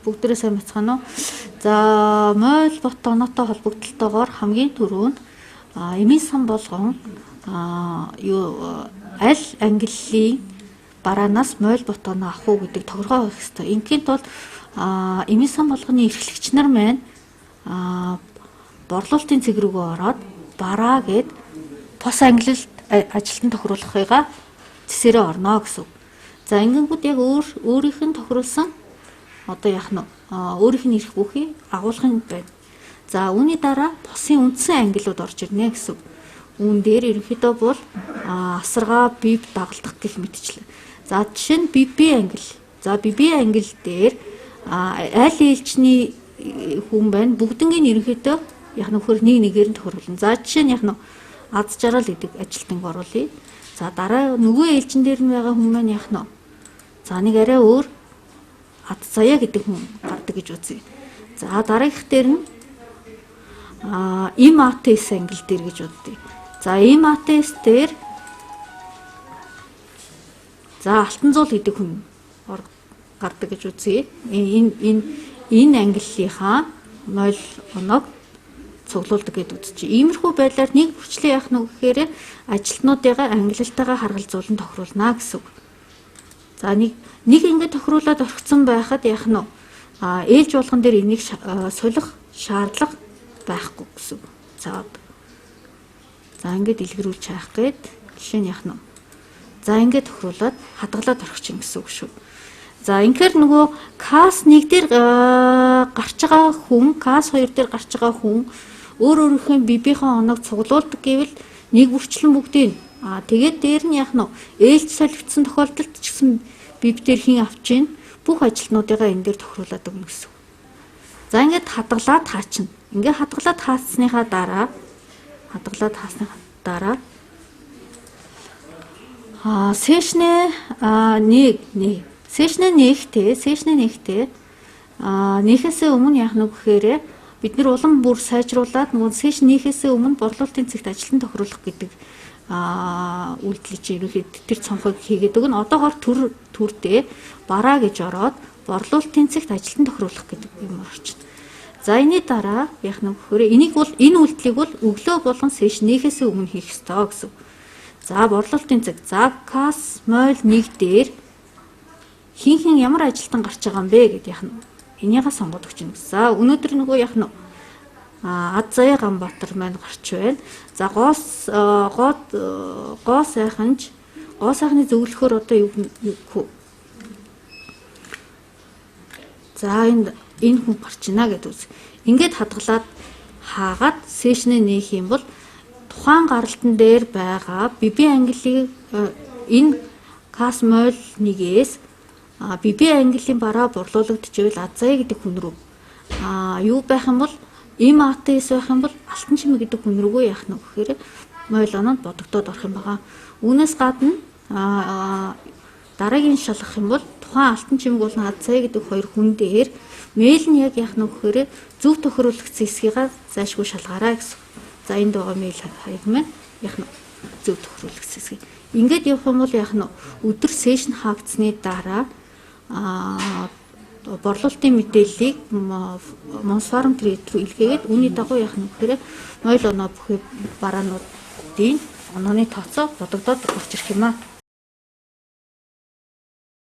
Бүгдээрээ сайн бацгаана уу? За, мойл бот оноотой холбогдлолтойгоор хамгийн түрүүнд эмийн сан болгон юу аль ангиллын бараанаас мойл бот оноо авах уу гэдэг тохиргоо хийх ёстой. Ингийн тулд эмийн сан болгоны эрхлэгч нар маань борлуулалтын цэг рүүгээ ороод бараа гэд тус ангилалд ажилтан тохируулахыгаа зэсээрээ орно гэсэн. За, ингэнгүүт яг өөрийнх нь тохируулсан одоо яах нь өөрийнх нь эрх бүхий агуулах нь байна. За, үүний дараа посын үндсэн ангиллууд орж ирнэ гэсэн. Үүн дээр ерөнхийдөө бол асаргаа, биб дагалдах гэх мэтчлэн. За, жишээ нь BB ангил. За, BB ангил дээр аль ээлжний хүн байна. Бүгднгийн ерөнхийдөө яг нөхөр нэг нэгээр нь тохируулна. За, жишээ нь яг нь аз жаргал гэдэг ажилтныг оруулъя. За, дараа нөгөө ээлжин дээр нь байгаа хүн маань яг нь за нэг арай өөр ад заяа гэдэг хүн гардаг гэж үзье. За, дараагийнх дээр нь MATS ангил дээр гэж бодъё. За, MATS дээр за алтан зуул гэдэг хүн гардаг гэж үзье. Энэ ангиллынхаа 0 оноог цуглуулдаг гэдээ үзчихье. Иймэрхүү байдлаар нэг бүрчлээ яах нь гэхээр ажилтнуудыгаа ангилалтайгаа харгалзуулан тохируулна гэсэн үг. За, нэг ингэ тохируулаад орхисон байхад яах нь ээлж болгон дээр энийг солих шаардлага байхгүй гэсэн үг. За, ингээд илгэрүүлж хаах гээд жишээ нь яах нь. За, ингээд тохируулаад хадгалаад орхих чинь гэсэн үг шүү. За, инхээр нөгөө кас 1 дээр гарч байгаа хүн, кас 2 дээр гарч байгаа хүн өөр өөрийнхөө бибийнхээ оноог цуглуулдаг гэвэл нэг бүрчлэн бүгдийг тэгээд дээр нь яах нь ээлж солигдсон тохиолдолд ч гэсэн биб дээр хин авч ийн бүх ажилтнуудыгаа энэ дээр тохируулаад өгнө гэсэн. За, ингээд хадгалаад хаачна. Ингээд хадгалаад хаасныхаа дараа session ээ нэг нэг session ээ нээхдээ нээхээсээ өмнө яах нь гэхээр бид нар улам бүр сайжруулад нөгөө session нээхээсээ өмнө борлуулалтын цэгт ажилтан тохируулах гэдэг үйлдэл чинь ерөнхийд тэр цонхыг хийгээд өгнө. Одоогоор төрдөө бараа гэж ороод борлуулалтын цэгт ажилтан тохируулах гэдэг юм орчихно. За, энэний дараа яах нь гэхээр энийг бол энэ үйлдэлийг бол өглөө болгон session нээхээсээ өмнө хийх ёстой гэсэн. За, борлуулалтын цэг. За, кас мойл 1 дээр хин ямар ажилтан гарч байгаа юм бэ гэд яах нь энийгээ сонгоод өгч байна. За, өнөөдөр нөгөө яах нь ад заяа Ганбаатар маань гарч байна. За, гоо сайханж гоо сайхны зөвлөхөөр одоо юу юу. За, энэ хүн гарч байна гэдээ үз. Ингээд хадгалаад хаагаад session ээ нээх юм бол тухайн гаралтан дээр байгаа BB ангиллыг энэ кас мойл 1-ээс BB ангиллын бараа борлуулагдчихвэл Азая гэдэг хүн рүү юу байх юм бол MATS байх юм бол алтан чимэг гэдэг хүн рүүгээ яах нь гэхээр мойл оноод бодогдоод орох юм байгаа. Үүнээс гадна дараагийн шалгах юм бол тухайн алтан чимэг болон Азая гэдэг хоёр хүн дээр мэйл нь яг яах нь гэхээр зөв тохируулагдсан эсхийгээ зайшгүй шалгаарай гэсэн. За, энд байгаа мэйл хаяг маань яах нь зөв тохируулагдсан эсхий. Ингээд явах юм бол яах нь өдөр session хаагдсны дараа борлуулалтын мэдээллийг Mons Farm Trade рүү илгээгээд үүний дагуу яах нь гэхээр мойл оноо бүхий бараануудын онооны тооцоо бодогдоод орж ирэх юм аа.